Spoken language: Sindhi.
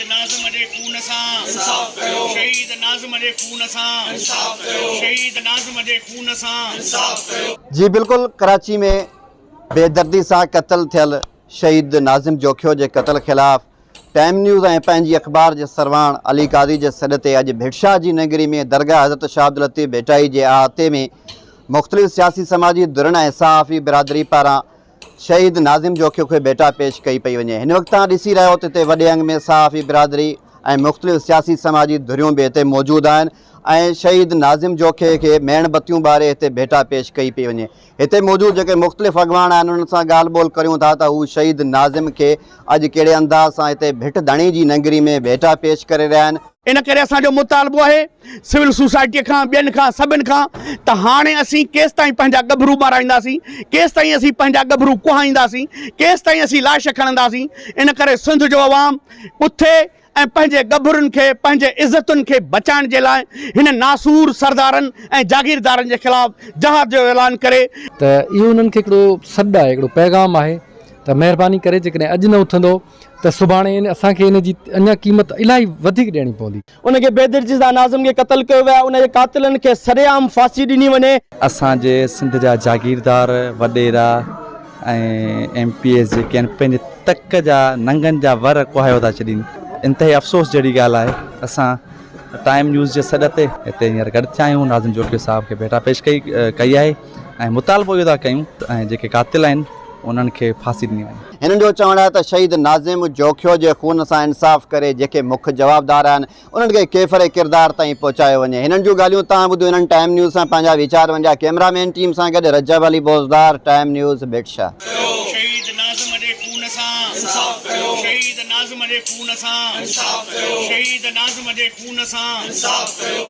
ناظم جي خون سان انصاف ڪيو شهيد ناظم جي خون سان انصاف ڪيو شهيد ناظم جي خون سان انصاف ڪيو. جي بلڪل ڪراچي ۾ بيدردي سان قتل ٿيل شهيد ناظم جوکيو جي قتل خلاف ٽائيم نيوز ۽ پنهنجي اخبار جي سرواڻ علي قاضي جي سڏ تي اڄ ڀٽ شاهه جي نگري ۾ درگاهه حضرت شاهه عبداللطيف ڀٽائي جي احاطي ۾ مختلف سياسي سماجي ڌرين ۽ صحافي برادري پاران شهيد ناظم جوکيو کي ڀيٽا پيش ڪئي پئي وڃي. هن وقت توهان ڏسي رهيا آهيو ته هتي وڏي انگ ۾ صحافي برادري ۽ مختلف سياسي سماجي ڌريون به هتي موجود آهن ۽ شهيد ناظم جوکيي کي ميڻ بتيون ٻاري هتي ڀيٽا پيش ڪئي پئي وڃي. هتي موجود جيڪي مختلف اڳواڻ آهن انهن سان ڳالهه ٻولهه ڪريون ٿا ته هو شهيد ناظم کي اڄ ڪهڙي انداز سان هتي ڀٽ ڌڻي جي ننگري ۾ ڀيٽا پيش ڪري رهيا آهن. ان ڪري اسان جو مطالبو آهي سول سوسائٽيء کان ٻين کان سڀن کان ته هاڻي اسين ڪيستائين پنهنجا ڳڀرو ٻارائينداسين، ڪيستائين اسين پنهنجا ڳڀرو ڪهائينداسين، ڪيستائين اسين لاش کڻنداسين، ان ڪري سنڌ جو عوام اٿي ۽ پنهنجي ڳڀرن کي پنهنجي عزتن کي بچائڻ جي لاء هن ناسور سردارن ۽ جاگيردارن جي خلاف جهاد جو اعلان ڪري. ته اهو انهن کي هڪڙو سڏ آهي هڪڙو پيغام آهي ته مهرباني ڪري جيڪڏهن اڄ نه اٿندو ته سڀاڻي اسان کي ان جي اڃا قيمت الاهي وڌيڪ ڏيڻي پوندي. ان کي بيدردي سان ناظم کي قتل ڪيو ويو آهي ان جي قاتلن کي سرعام ڦاسي ڏني وڃي. اسان جي سنڌ جا جاگيردار، وڏيرا ۽ ايم پي ايز جيڪي آهن پنهنجي تڪ جا ننگن جا ور ڪهايو ٿا ڇڏين انتهائي افسوس جهڙي ڳالهه آهي اسان ٽائيم نيوز جي سڏ تي هتي هينئر گڏ ٿيا آهيون ناظم جوکيو صاحب کي ڀيٽا پيش ڪئي ڪئي آهي ۽ مطالبو اهو ٿا ڪيون ۽ جيڪي قاتل آهن انهن کي ڦاسي ڏني وڃي. هنن جو چوڻ آهي ته شهيد ناظم جوکيو جي خون سان انصاف ڪري جيڪي مک جوابدار آهن انهن کي ڪيفر ڪردار تائين پهچايو وڃي. هنن جون ڳالهيون تان ٻڌيون هنن ٽائيم نيوز سان پنهنجا ويچار ونڊيا ڪئميرا مين ٽيم سان گڏ رجب علي بوزدار ٽائيم نيوز ڀٽ شاهه. ڪيو شهيد ناظم جي خون سان انصاف ڪيو شهيد ناظم جي خون سان انصاف ڪيو شهيد ناظم جي خون سان انصاف ڪيو.